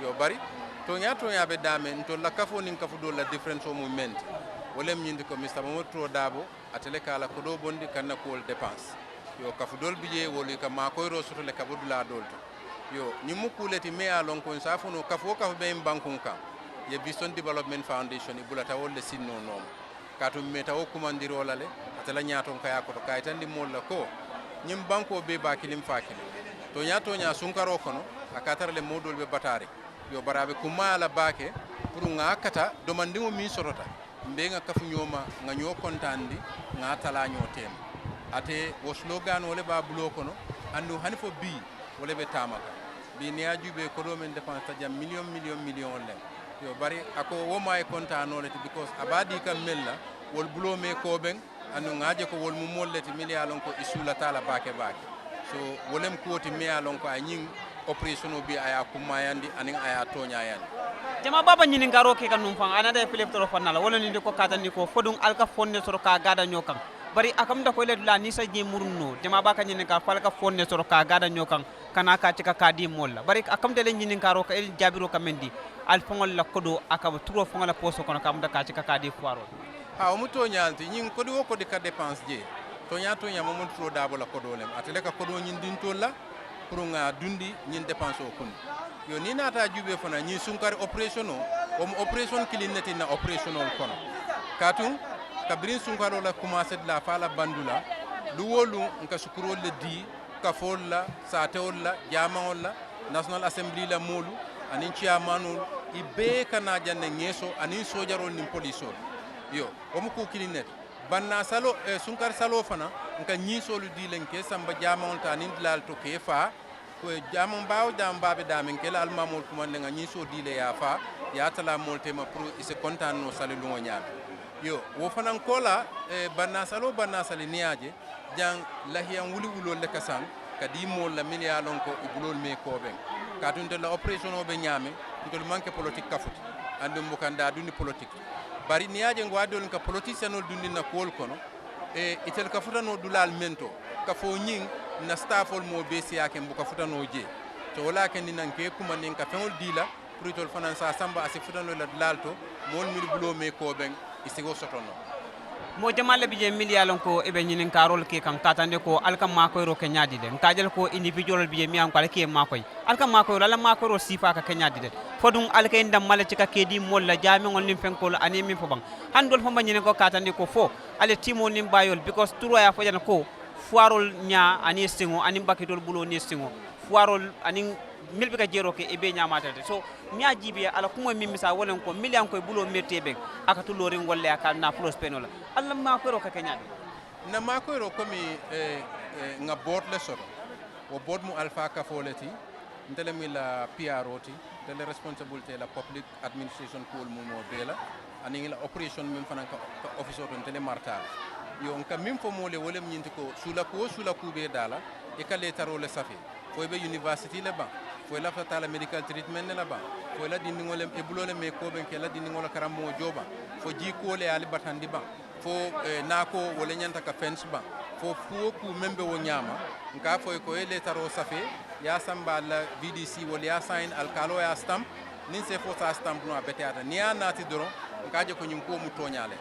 yo bari to ñaabe dame to la kafo nin kafu do la difference o movement wolem ñindi ko Mr. Motoro Dabo atele kala ko do bondi kanna ko dépense yo kafu dol bije woli ka ma koy ro soto le kabudula dolto yo ñi mukuleti me alon ko safuno kafo be bankun kan ye Vision Development Foundation e bulata wolle sinno nooma katum meta o kumandirola le atala ñaaton kaya koto kayitandi molla ko ñim banko be bakilim fakile to nya sunkaro kono akatara le modol be batari yo barabe kumala bake pour nga kata domandimo mi sorota mbe nga kafu ñoma nga ño kontandi nga tala ño tem ate wo slogan wole ba bulo kono andu hanifo bi wole be tamaka bi ne ajube ko do men dépense ta jam million le yo bari ako wo may kontano le because abadi kam mella wol bulo me ko ben andu ngaje ko wol mu molleti million ko isula tala bake so wolem koti me alon ko anyin operation bi aya kumayandi anin aya toñayandi jama baba ñini ngaro ke kan num fang anada philip toro fanala wala ni ko katani ko fodum alka fonne soro ka gada ñokam bari akam da ko le la ni sa je murno jama baka ñini ka falka fonne soro ka gada ñokam kana ka tika ka di molla bari akam de le ñini ngaro ka el jabiro kamendi al fongol la kodo akam turo fongola poso kono kam da ka tika ka di foiro ha o muto ñanti ñing kodi wo kodi ka dépense je toña mo mon tro dabo la kodo lem atele ka kodo ñin dinto la pour nga dundi ñin dépense o kun yo ni nata jube fana ñi sunkari operation o mo operation kilinati na operational kono katum kabrin sunkaro la commencer de la fala bandula lu wolu nka sukuro le di ka folla sa teolla jamaolla national assembly la molu anin chairmanul ibe kana janne ngeso anin sojarol nim police yo o mo ko kilinati banna salo sunkar salo fana nka ñisolu di lenke samba jamon tanin dilal to ke fa ko jamon baw dam babe damen ke la almamol kuma nga ñiso di le ya fa ya tala molte ma pour ise kontan no sale lu ñaan yo wo fana ko la banna salo niaje jang lahiyan wuli wulo le kasan kadi mol la milia lon ko ibulol me ko ben katunde la operation o be ñame ndol manke politique kafuti andum bukanda duni politique bari niaje ngwadol ka politicianol dundina kol kono itel ka futano dulal mento ka fo nyin na staffol mo besi yake mbuka futano je to wala ken dinan ke kuma nin ka fenol dila pour tol fanan sa samba asi futano la dlalto mon mi bulo me ko ben isigo sotono mo jamalle bije millialon ko ebe nyinin karol ke kan katande ko alkam makoy ro ke nyaadi de kajel ko individual bije mi an ko alke makoy alkam makoy la makoy ro sifa ka nyaadi de fodum alke ndam mala ci ka kedi molla jami ngol nim fenkol ani mi fobang handol fo nyinin ko katande ko fo ale timo nim bayol because turo ya fo jana ko fuarol nya ani stingo ani bakitol bulo ni stingo fuarol ani milbe ka jero ke ebe nyamatade so nya jibe ala kuma mi misa wolen ko milian koy bulo metebe aka to lori ngolle aka na plus penola alla ma ko ro ka kenyade na ma ko ro komi nga board le soro o board mu alpha ka foleti ndele mi la PROT de responsibility la public administration ko mo mo bela ani la operation min fanan ka officer to tele marta yo nka min fo mo le wolem nyinti ko sula ku be dala e ka le taro le safi fo be university le ba fo la fata la medical treatment ne la ba fo la dindi ngolem e bulole me ko ben ke la dindi ngola karamo joba fo ji ko le ali batandi ba fo nako wala nyanta ka fence ba fo fu ku membe wo nyama nka fo ko e le taro safi ya samba la VDC wala ya sign al kalo ya stamp nin se fo sa stamp no abetiata ni anati doro nkaje ko nyum ko mu toñale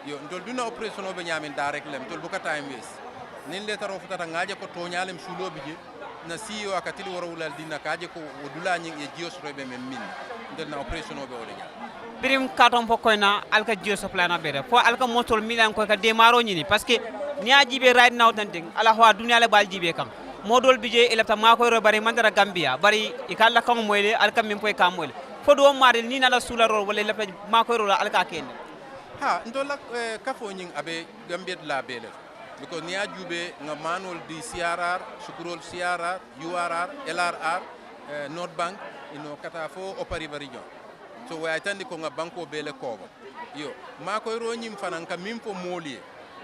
yo ndol duna operation o be nyamin direct lem tol buka time wes nin le taro futata ngaje ko toñalem sulobi je na CEO akatili woro wulal dina kaje ko wodula nyi e jios robe men min ndel na operation o be wala nyam birim katon pokoyna alka jios supply na bere fo alka motol milan ko ka demaro nyini parce que ni ajibe right now tanting ala ho dunya le bal jibe kam modol bije elata mako ro bari mandara Gambia bari ikalla kam moyle alka min poy kam moyle fodo maril ni nala sula ro wala la mako ro alka ken ha ndola kafo nyin abe Gambia la bele because ni ajube nga manol di CRR sukurol CRR URR LRR North Bank ino kata fo opari region so way tandi ko nga banko bele ko yo mako ro nyim fanan ka min fo molie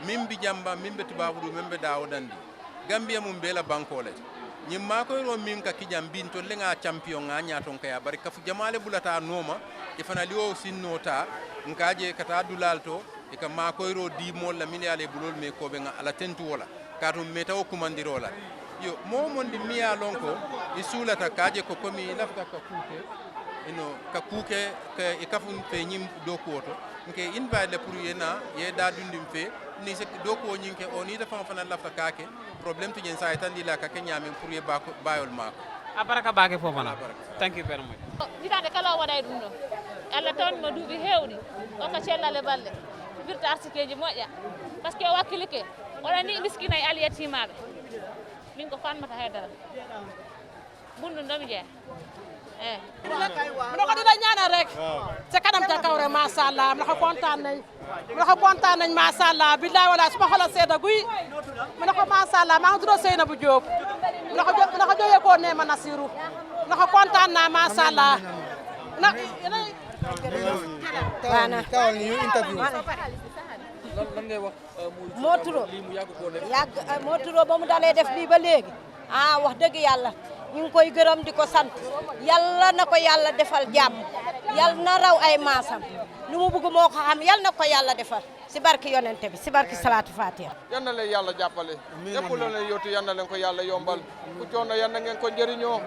min bi jamba min be tubabu min be dawdandi Gambia mum bela banko le nyimma ko ro mim ka kijam bin to lenga champion nga nyaton kaya bari kafu jamale bulata noma ifana liwo sinnota nkaje kata dulalto e kam ma ko ro di mol la miniale bulol me ko be nga ala tentu wala katum metaw kumandirola yo mo mondi miya lonko isulata kaje ko komi lafta ka kuke ino ka kuke ka e kafun fe nyim do koto nke invite le pour yena ye da dundim fe ni se do ko nyinke oni da fana lafta kake problème to jen sa tan dila ka kenya men pour ye bayol mako abaraka bake fofana thank you very much hitande kala o waɗa e ɗum ɗo Allah tawanno duuɓi heewɗi o ko cellal e balle wirta arsikeji moƴƴa par ce que o wakkilike oɗon ni miskina e aliyetimaɓe min ko fanmata haydara bundu ndomi jeeya mino ko dina ñaanal rek ca kanam ca kaw rek machallah mino ko kontaan nañ machallah billahi wala suma xol seeda guy mino ko machallah maa ngi tudd Seynabou Diop mino ko jógee ko Neema Nasiru mino ko kontaan naa machallah tawal ni ñu interview lan ngay wax moo turo ba mu dalee def lii ba léegi wax dëgg yàlla ñu ngi koy gërëm di ko sant yàlla na ko yàlla defal jàmm yàlla na raw ay maasam lu mu bëgg moo ko xam yàlla na ko yàlla defal si barki yonente bi si barki salaatu fatiha yal na leen yàlla jàppale lépp loo leen yóotu yal na leen ko yàlla yombal ku coono yal na ngeen ko njëriñoo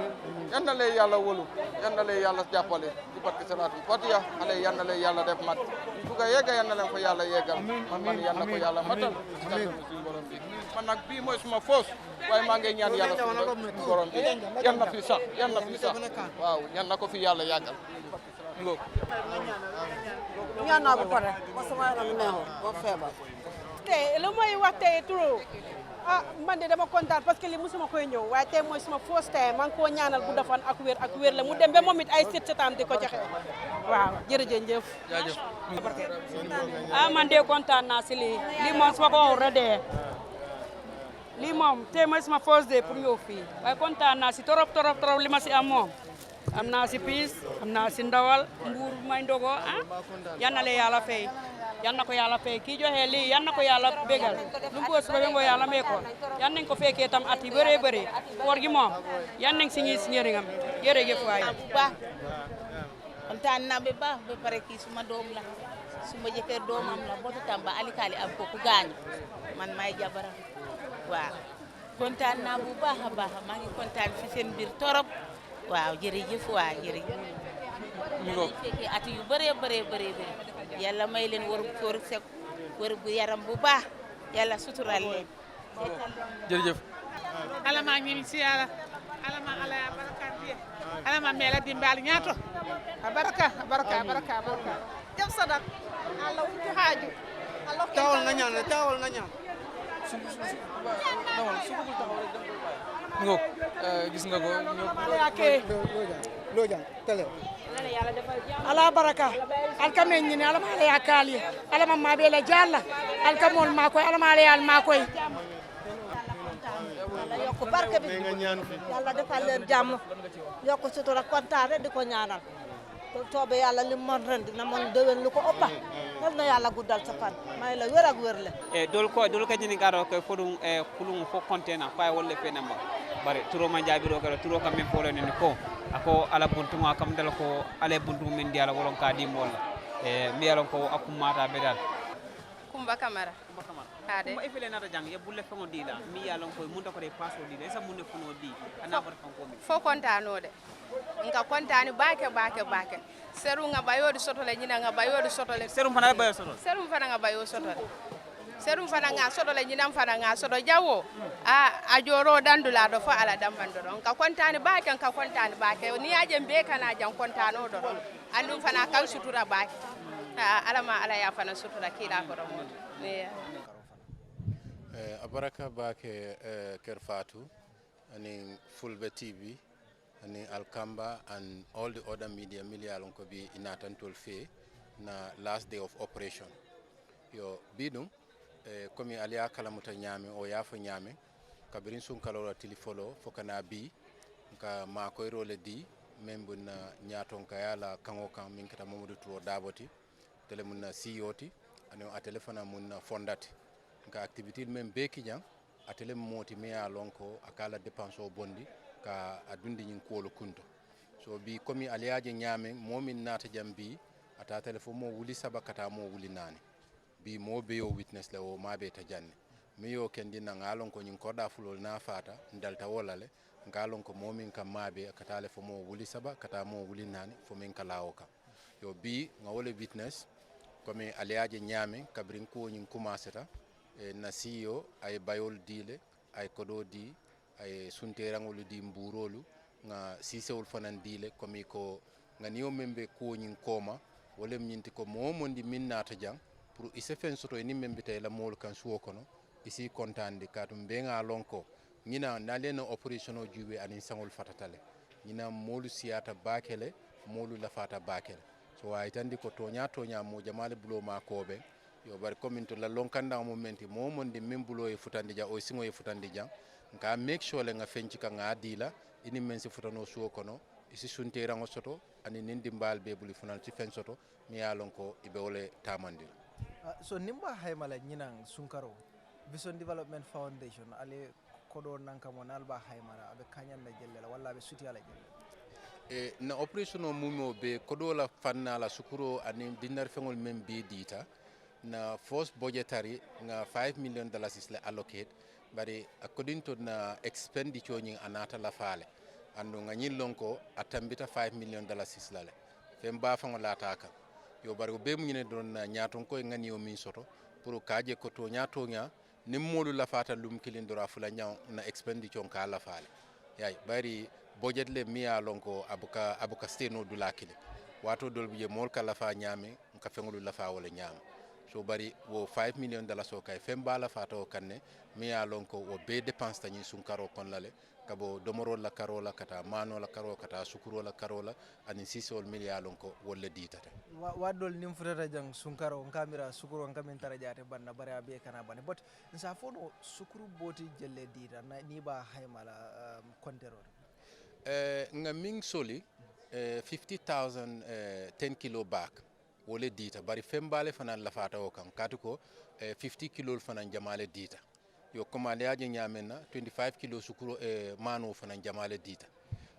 yal na leen yàlla wolu yal na leen yàlla jàppale si barki salaatu fatiha xale yal na leen yàlla def mat bu ko yegga yal na leen ko yàlla yeggal man yal na ko yàlla matal suñu borom bi man nag bii mooy suma foos waaye maa ngi ñaan yàlla suñu borom bi yal na fi sax waaw yal na ko fi yàlla yàggal ñaan naa ba pare ba sama yaram neexul ba feebar. te lu may wax tey Touro man de dama kontaan parce que li musuma koy ñëw waaye tey mooy suma first time maa ngi koo ñaanal bu defan ak wér la mu dem ba moom it ay seetaan di ko joxe waaw jërëjëf. man de kontaan naa si lii moom su ma ko waxul rek dee lii moom tey mooy suma first day pour ñëw fii waaye kontaan naa si torop li ma si am moom. am naa si piis am naa si ndawal mbuur may ndogo yan na leen yàlla fay yan na ko yàlla fay kii joxe lii yan na ko yàlla bégal lu mu bëgg suba ba ngoo yàlla may ko yan nañ ko fekkee tam at yi bëree koor gi moom yan nañ si ñi si njëriñam jërëjëf waay baax kontaan naa ba baax ba pare kii suma doom la suma jëkkër doomam la bootu tamba alikali am ko ku gaañu man may jabaram waaw kontaan naa bu baax a baax maa ngi kontaan fi seen biir torop waaw jërëjëf waa jërëjëf ñu fekkee at yu bëree yàlla may leen wër bu yaram bu baax yàlla sutural leen jërëjëf alama ñimi siyara alama ala ya baraka ndiye alama mela dimbal ñaato baraka jam sadak Allah wutu haaju tawal nga ñaan ngok gis nga ko lo jang tele ala baraka alka men ñini ala ma ya kali ala ma be la jalla alka mol ma koy ala ma yal ma koy yàlla yokk barke bi yàlla defal leen jàmm yokk sutura kontaan rek di ko ñaanal toobe yàlla li mon ren dina mon déwén lu ko ëppa yal na yàlla guddal sa fan may la wér ak wér le dol ko ñini garo ko fodum kulum fo kontena fa wolle fe namba bare turo ma jaabiro ko turo kam men folo ni ko ako ala buntuma kam dal ko ala buntu men diala wolon ka dimol mi yalon ko akumata be dal Kumba Kamara ade mo efele nata jang ye bulle fengo dila mi yalon ko mun ko de passo dila esa mun funo di ana ko fanko mi fo kontanode nga kontani bake seru nga bayodi sotole nyina nga bayodi sotole serum fana bayo sotole serum fana nga bayo sotole serum fana nga sotole nyina fana nga soto jawo a joro dandula do fo ala dambando don ka kontani bake ni aje be kana jan kontano do andum fana kal sutura bake alama ala ya fana sutura kila ko ron abaraka bake Kerfatu and Fulbe TV and Alkamba and all the other media alon ko bi inatantol fe na last day of operation yo bidum komi aliya kalamuta nyame o yafo nyame kabirin sun kalora tilifolo fokana bi ka ma koy role di membu na nyaton ka yala kango kan min kata Mamadou Touro Daboti tele mun na CEOti ano a telefona mun na fondati ka activité men be kijan atele moti me ya lonko akala dépense o bondi ka adundi nyin kolo kunto so bi komi aliyaje nyame momin nata jambi ata telefon mo wuli sabakata mo wuli nani bi mo be yo witness le o mabe ta janne mi yo kendi na ngalon ko nyin koda fulol na fata ndalta wolale ngalon ko momin kam mabe akata telefon mo wuli sabakata mo wuli nani fo min kala o ka yo bi ngawole witness komi aliyaje nyame kabrin ko nyin kumaseta na CEO ay bayol dile ay kodo di ay sunterangolu di mburolu nga sisewol fanan dile komi ko nga niyo membe ko nyin koma wolem nyinti ko mo mondi minnata jang pour ise fen soto ni membe tay la mol kan suwo kono isi kontande katum be nga lonko ñina nalena operation o juwe anin sangol fatatale ñina molu siyata bakele molu lafata bakele so way tandi ko tonya mo jamale bulo ma kobe yo bari commune to la lonkanda momenti mo monde membulo e futandi ja o singo e futandi ja nga make sure le nga fenci ka nga dila ini men si futano suwo kono isi sunte rango soto ani nindi mbal be buli funal ci fen soto mi ya lonko ibe wole tamandi so nimba haymala ñinang sunkaro Vision Development Foundation ale kodo nanka mo nalba haymara abe kanyanda jelle wala be suti ala jelle na operation o mumo be kodo la fanna la sukuro ani dinar fengol mem be dita na force budgetary nga $5 million is la allocate bari according to na expenditure ñi anata la faale andu nga ñin lonko atambita $5 million is la le fem ba fango la taka yo bari be mu ñine don na ñaaton koy ngani o min soto pour kaaje ko to ñaato nya nimmolu la fata lum kilindora fula ñaw na expenditure ka la faale yay bari budget le miya lonko abuka steno dulakile wato dolbiye mol kala fa ñame ka fengolu la fa wala ñama so bari wo $5 million so kay femba la fata o kanne miya lonko wo be dépense tani sun karo kon lale kabo domoro la karola kata mano la karo kata sukuro la karola ani sisol miya lonko wolle ditata wadol nim futata jang sun karo kamera sukuro ngamin tarajate banna bare abe kana bane but sa fono sukuru boti jelle dita ni ba haymala kontero nga ming soli 50,000 10 kilo back wole dita bari fembale fanan la fata o kan katuko 50 kilo fanan jamale dita yo komande aje nyamenna 25 kilo sukuro mano fanan jamale dita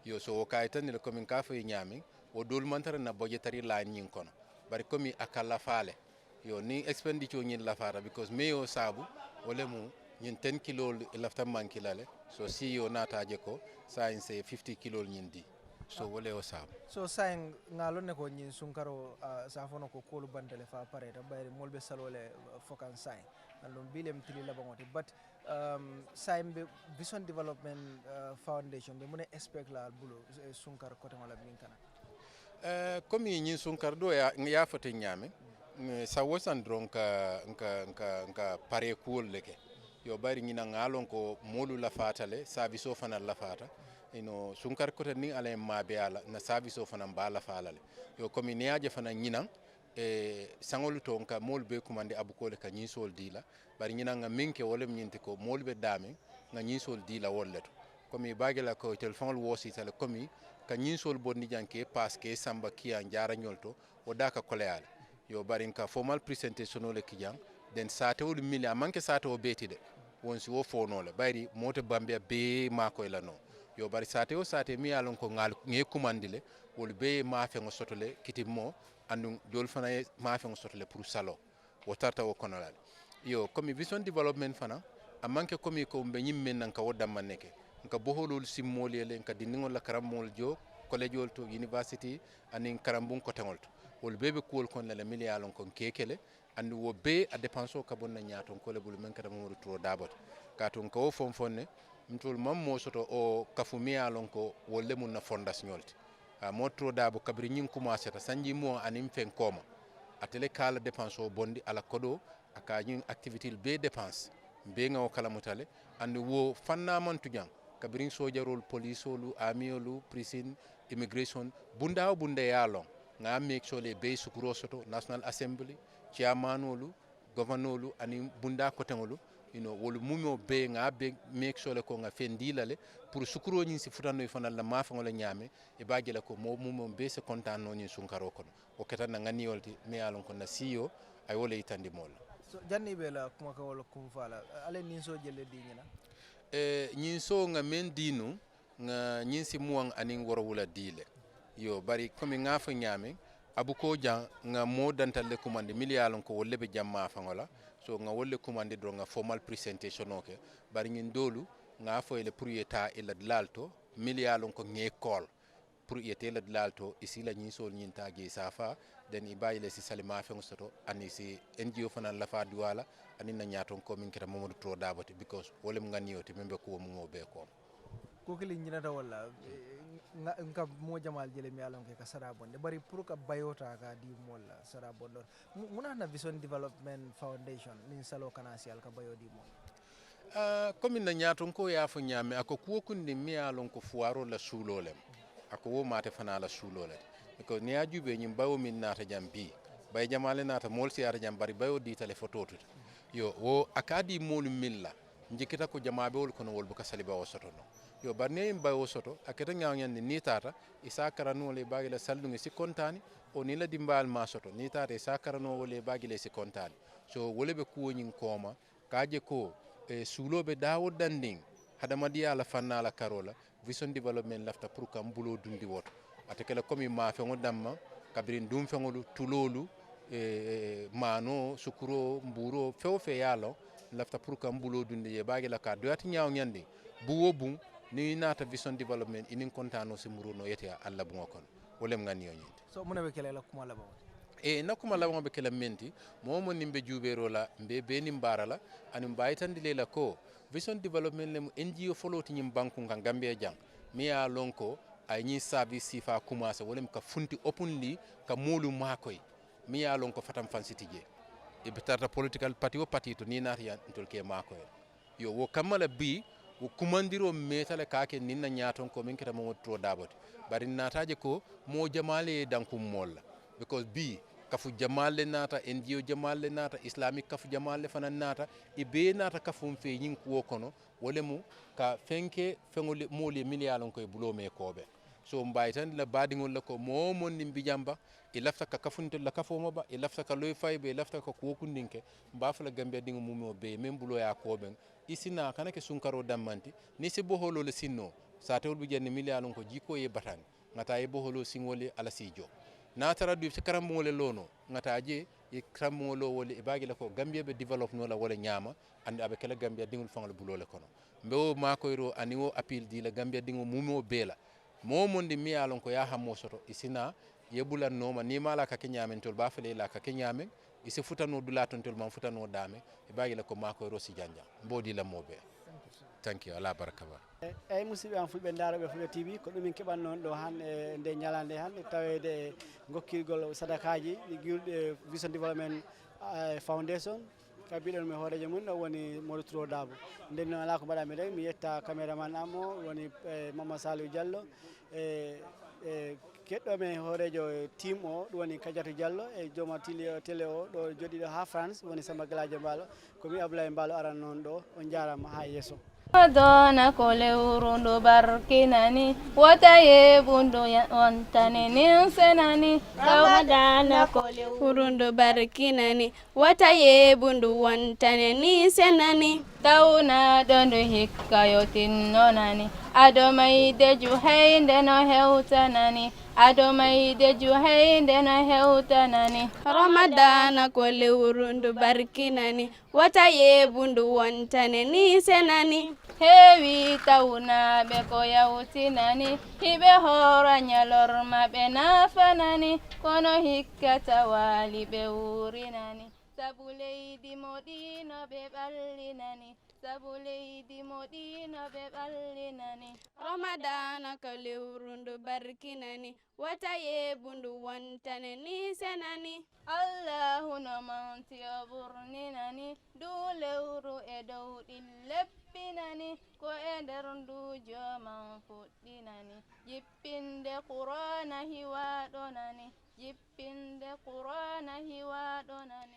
yo so kaytan ni ko min ka fay nyami o dol mantara na budgetary line nyin kono bari komi akalla faale yo ni expenditure nyin la fata because meyo sabu wole mu nyin 10 kilo lafta mankilale so si yo nataje ko science 50 kilo nyin di so wole o sabu so saying ngalo ne ko nyin sunkaro sa fono ko kolu bandele fa pare ta bayri molbe salole fokan say andum bilem tili la bangote but saying be Vision Development Foundation be mune expect la bulo sunkar ko tan wala min kana comme nyin sunkar do ya fate nyame sa wosan dronka nka pare cool leke yo bari nyina ngalon ko molu la fatale service o fana la fata ino sunkar ko tan ni ala mabe ala na service o fana bala falale yo comme ni aje fana nyina sangolu to nka mol be kumande abukole ka nyisol dila bari nyina nga minke wolem nyinti ko mol be dame nga nyisol dila wolleto comme bagela ko telephone wosi tale comme ka nyisol bonni janke paske samba kiya njara nyolto o daka koleale yo bari nka formal presentation le kijang den sate wol mili manke sate o beti de wonsi wo fonole bari moto bambia be mako elano yo bari sate o sate mi alon ko ngal nge kumandile wol be ma fe ngo sotole kitimo andu dol fana ma fe ngo sotole pour salo o tarta o konolal yo comme Vision Development fana amanke comme ko be nyimme nan ka wodam maneke nka boholol simmolele nka dinngol la karamol jo college to university anin karambun ko tangolto wol bebe kuol kon la miliyalon kon kekele andu wo be a dépense ka bonna nyaaton ko le bul men kada mo to dabot katon ko fon fonne mtol mam mo soto o kafumiyalon ko wolle mun na fondation yolti mo to dabo kabri nyin commencer ta sanji mo anim fen koma atele kala dépense o bondi ala kodo aka nyin activité be dépense be ngaw kala mutale andu wo fanna man tujan kabrin sojarol polisolu amiolu prison immigration bunda yalon nga make sure le be sukuro soto National Assembly chairmanolu gouvernolu ani bunda kotengolu wolu mumo be nga be make sure ko nga fendilale pour sukuro nyin si futano ifana la mafa ngola nyame e bagela ko mumo be se content no nyin sunkaro kono o ketana ngani yolti me yalon ko na CEO ay wole itandi mol so janni bela kuma ka wala kum fala ale nin so jelle di nyina nyin so nga men dinu nga nyin si muang anin woro wula dile yo bari komi ngafa nyame abuko jang nga mo dantal le commande miliyalon ko wolle be jamma fa ngola so nga wolle commande do nga formal presentation oke bari nyin dolu nga fo le propriétaire ila lalto miliyalon ko nge kol pour yete la lalto isi la nyin sol nyin tagi safa den ibayile si salima fa ngosto ani si NGO fana la fa duwala ani na nyaton ko min kira Mamadou Tro Dabote because wolem ngani yoti membe ko mo be ko ko kili ñinata walla nka mo jamal jele mi alon ke ka sara bonde bari pour ka bayota ka di molla sara bondor muna na Vision Development Foundation nin salo kanasial ka bayo di mol comme na ñaton ko ya fu ñame ako kuwo kunde mi alon ko fuaro la sulolem ako wo mate fana la sulolem ko ni ajube ñim bawo min nata jambi bay jamale nata mol si ara jam bari bayo di tele photo tut yo wo akadi molu milla njikita ko jamaabe wol kono wol buka saliba o soto no yo bar ne yim bayo soto aketa ñaawñande ni tata isa karano le bagi la saldu ngi si kontani o ni la dimbal ma soto ni tata isa karano wole bagi le si kontani so wole be ko ñin koma kaje ko suulobe dawo danding hadamadi ala fanna la karola Vision Development lafta pour kam bulo dundi woto atekela komi ma fe ngodamma kabrin dum fe ngolu tulolu mano sukuro mburo fe yalo lafta pour kam bulo dundi ye bagi la ka doyati nyaaw nyandi buwo bun ni nata Vision Development inin kontano si muro no yete alla bungo kon wolem ngani yonyinde so munabe kele la kuma labo nakuma lawo be kala menti momo nimbe jubero la mbe be nimbara la anim baytandi lela ko Vision Development lem NGO foloti nyim banku kan Gambia jang mi ya lonko ay ni service sifa commencé wolem ka funti openly ka molu makoy mi ya lonko fatam fansitije e betata political party o party to ni nar ya ntol ke makoy yo wo kamala bi wo kumandiro metale kake ninna nyaton ko min kita mo tro dabot bari nataje ko mo jamale dankum molla because bi kafu jamalle nata NGO jamalle nata islamic kafu jamalle fanan nata e be nata kafu fe yin ko kono wole mu ka fenke fengole moli miliyalon koy bulo me kobe so mbaytan la badingol la ko momon ni bijamba e lafta ka kafunto la kafo moba e lafta ka loy faybe e lafta ka ko kundinke mbafala gambe dingo mumo be mem bulo ya koben isina kana ke sunkaro dammanti ni se boholo le sinno sa tawul bu jenni miliyalon ko jiko e batani ngata e boholo singole ala sijo na tara du ci karam mo le lono ngata je e karam mo lo wole e bagi la ko gambia be develop no la wala nyama ande abe kala gambia dingul fangal bulole kono mbewo makoyro aniwo appeal di la gambia dingo mumo bela momondi mi alon ko ya hammo soto isina yebulan noma ni mala ka kenyamen tol ba fele la ka kenyamen isi futano dulaton tol man futano dame e bagi la ko makoyro si janja mbodi la mobe thank you ala barakaba ay musibe am fulbe ndarobe fulbe TV ko dum min keban non do han nde nyalande han tawede gokkirgol sadakaji di gilde Vision Development Foundation kabidon mi horeje mun woni Modou Turo Dabo nden non ala ko bada mi rek mi yetta cameraman amo woni Mama Salou Diallo keddo men horejo team o woni Kadiatou Diallo e joma télé o do jodi do ha France woni Samba Galaje Mbalo ko mi Ablaye Mbalo aran non do on jarama ha yeso Dona kole urundu barkinani wataye bundu wantane ninsenani Ramadana kole urundu barkinani wataye bundu wantane ninsenani Tauna dondu hikayotin nonani Adomai deju heinde no heutanani Adomai deju heinde no heutanani Ramadana kole urundu barkinani wataye bundu wantane ninsenani Hewi tauna beko yautinani hibe hora nyalor mabe nafanani kono hikkata wali be urinani Sabuleidi modino be ballinani Sabuleidi modino be ballinani Ramadana kale urundu barkinani wataye bundu wantane ni senani Allahu no manti oburninani dule uru edawdi leppinani ko ederundu joman fuddinani jippinde qur'ana hiwadonani jippinde qur'ana hiwadonani